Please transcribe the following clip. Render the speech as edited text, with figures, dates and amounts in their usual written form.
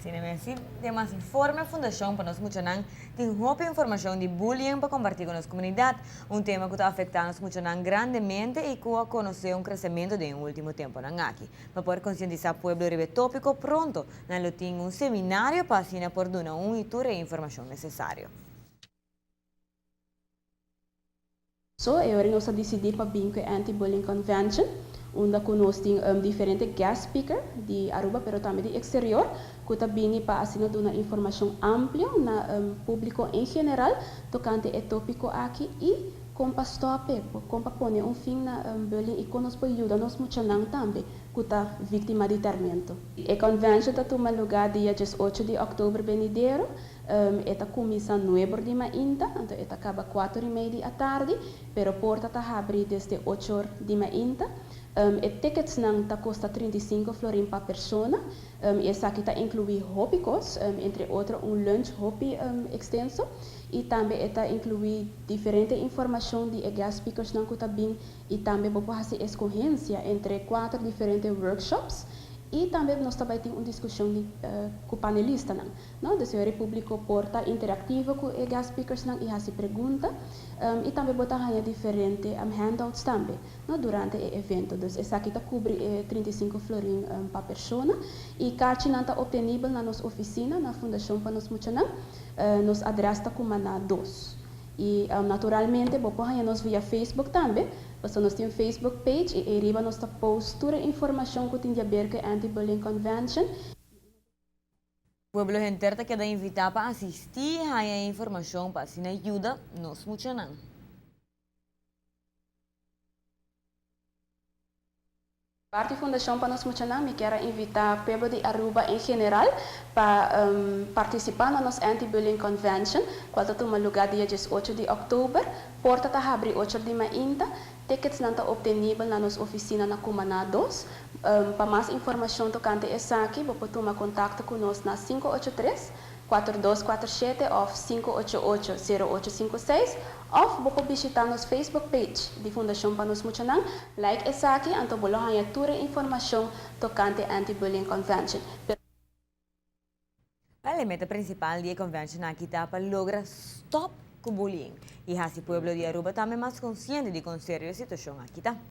Asina mes, si den mas informe Fundashon pa Nos Muchanan tin hopi informashon di bullying pa kompartí ku nos komunidat, un tema ku ta afektá nos muchanan grandemente i ku a konosé un kresementu den e último temponan aki. Pa por konsientisá pueblo riba e tópiko pronto nan lo tin un seminario pa asina por duna un i tur e informashon nesesario. So, e ora nos a disidí pa bin ku e Anti-Bullying Convention, unda ku nos tin diferente guest speaker di Aruba pero tambe di eksterior ku ta bini pa asina duna informashon amplio na públiko en general tokante e tópiko aki i kon pa stòp e, kon pa pone un fin na bullying i kon nos por yuda nos muchanan tambe ku ta víktima di tèrmento. E convention ta tuma lugá dia diesocho di òktober benidero. E ta kuminsá nuebor di mainta, anto e ta kaba kuater i mei di atardi, pero porta ta habri desde ochor di mainta. E ticketsnan ta kosta 35 florin pa persona, i esaki ta inkluí hopi kos, entre otro un lunch hopi ekstenso, i tambe e ta inkluí diferente informashon di e guest speakersnan ku ta bin, i tambe bo por hasi eskohensia entre kuater diferente workshops, i tambe nos ta bai tin un diskushon di ku panelistanan. No, dus e públiko por ta interaktivo ku e guest speakersnan i hasi pregunta. I tambe bo ta haña diferente handouts tambe, no, durante e evento. Dus esaki ta kubri e 35 florin pa persona. I karchinan ta optenibel na nos ofisina na Fundashon pa Nos Muchanan. Nos adrès ta Cumaná 2. I naturalmente bo por haña nos via Facebook tambe, pasobra nos tin un Facebook page i ei riba nos ta post tur e informashon ku tin di aber ku e Anti-Bullying Convention. Pueblo henter ta keda invitá pa asistí i haña e informashon pa asina yuda nos muchanan. Parti Fundashon pa Nos Muchanan mi kier a invitá pueblo di Aruba en general pa partisipá na nos Anti-Bullying Convention kual ta tuma lugá dia 18 di òktober. Porta ta habri ocho di mainta. Ticketsnan ta obtenibel na nos oficina na Cumaná 2. Pa mas informacion tocante esaki bo por tuma contacto cu nos na 583, 4247 of 588, 0856 of bo por bishita nos Facebook page di Fundacion pa Nos Muchanan, like esaki anto bo lo haña tur e informacion tocante Anti-Bullying Convention. Pero. Wel, e meta principal di e convention aki ta pa logra stop cu bullying y haci pueblo di Aruba tambe mas consciente di con serio e situacion aki ta.